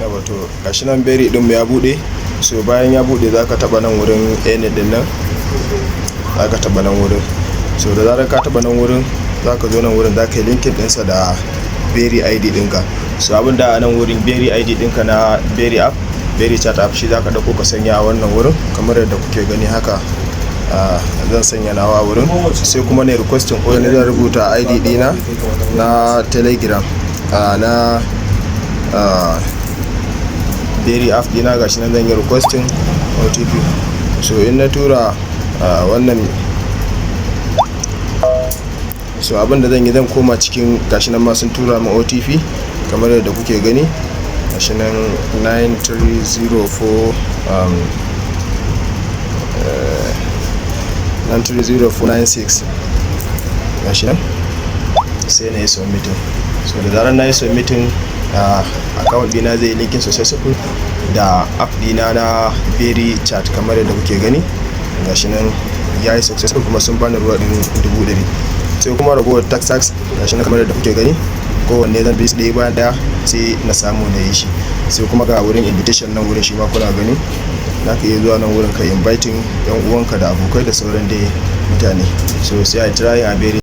Yauwa, to gashi nan Deriy din mu ya bude. So bayan ya bude, zaka taba nan wurin earning din nan, zaka taba nan wurin. So da zarar ka taba nan wurin, zaka zo nan wurin, zaka yi linking ɗinsa da Deriy ID ɗinka. So abin da a nan wurin Deriy ID ɗinka na Deriy app, Deriy chat app, shi zaka ɗauko ka sanya a wannan wurin kamar yadda kuke gani haka. Zan sanya nawa wurin, sai kuma ne requesting wani. Zan rubuta ID ɗina na Telegram, na Deriy app ɗina. Gashi nan, zan yi requesting OTP. So in na tura wannan, so abin da zan yi, zan koma cikin, gashi nan ma sun tura min OTP kamar yadda kuke gani. Gashi nan, 9304, 930496. Gashi nan, sai na yi submitting. So da zarar na yi submitting, account dina zai yi linking successful da app dina na Deriy chat kamar yadda kuke gani. Gashi nan ya yi successful, kuma sun bani reward din 100,000. Sai kuma ragowar task, gashi nan kamar yadda kuke gani, kowanne zan bi su ɗaya bayan ɗaya, sai na samu na yi shi. Sai kuma ga wurin invitation nan wurin, shi ma kuna gani, za ka iya zuwa nan wurin ka inviting yan uwanka da abokai da sauran dai mutane. So sai a try a very